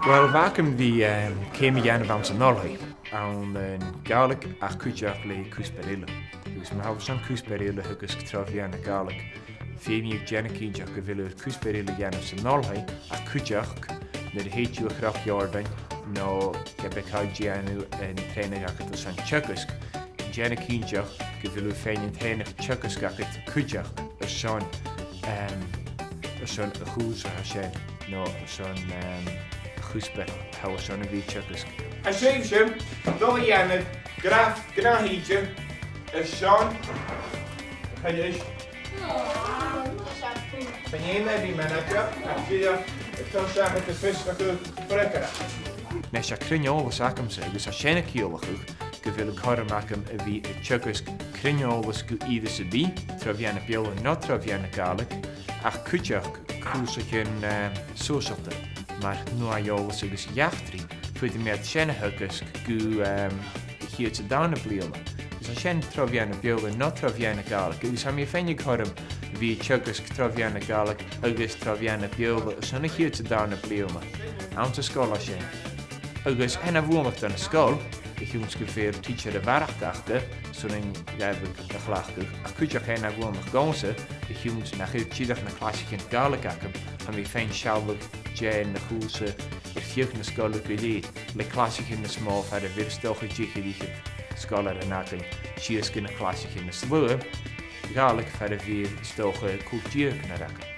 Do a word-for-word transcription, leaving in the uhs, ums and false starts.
Uill, b' fheudar dhomh, um, ceum a dhèanamh anns an oilthigh ann an Gàidhlig ach cuideachd le cuspair eile. Agus ma tha sibh airson cuspair eile a theagasg tro mheadhan na Gàidhlig, feumaidh sibh dèanamh cinnteach gu bheil cuspair eile a dhèanamh san oilthigh ach cuideachd nuair a thèid sibh a Chnoc Iòrdain no ge b' e càit a bheil sibh a' dèanamh an trèanadh agaibh airson teagasg, dèanamh cinnteach gu bheil sibh a' faighinn an trèanadh teagaisg agaibh cuideachd airson, um, airson a' chùrsa sin, no airson, um, a' chuspair a tha sibh airson a bhith a' teagasg. Tha sibhse a' dol a dhèanamh graf gnàth-shìde airson, chan eil, chan eil mi a' manaidsear, ach dìreach a' toirt seachad am fiosrachadh freagarrach. Nise, tha cruinn-eòlas agamsa agus tha sin a' ciallachadh gu bheil cothrom agam a bhith a' teagasg cruinn-eòlas gu ìre sam bith, tro mheadhan na Beurla no tro mheadhan na Gàidhlig, ach cuideachd cùrsaichean, eh, sòisealta, mar nuadh-eòlas agus eachdraidh, faodaidh mi sin a theagasg gu, ehm, a' chiad 's an dàrna bliadhna. Agus tha sin tro mheadhan na Beurla no tro mheadhan na Gàidhlig, agus tha mi a' faighinn cothrom a bhith a' teagasg tro mheadhan na Gàidhlig agus tro mheadhan na Beurla airson a' chiad 's an dàrna bliadhna anns an sgoil sin. Agus tha e na bhuannachd dhan an sgoil, a chionn 's gu bheil tidsear a bharrachd aca son an Gàidhlig a chleachdadh, ach cuideachd tha e na bhuannachd dhòmhsa, a chionn 's nach eil dìreach na clasaichean Gàidhlig agam, tha mi a' faighinn sealladh dhen a' chùrsa air feadh na sgoile gu lèir, le clasaichean nas motha far a bheil 's dòcha deich air fhichead sgoilear againn, sìos gu na clasaichean nas lugha, Gàidhlig far a bheil 's dòcha còig deug againn.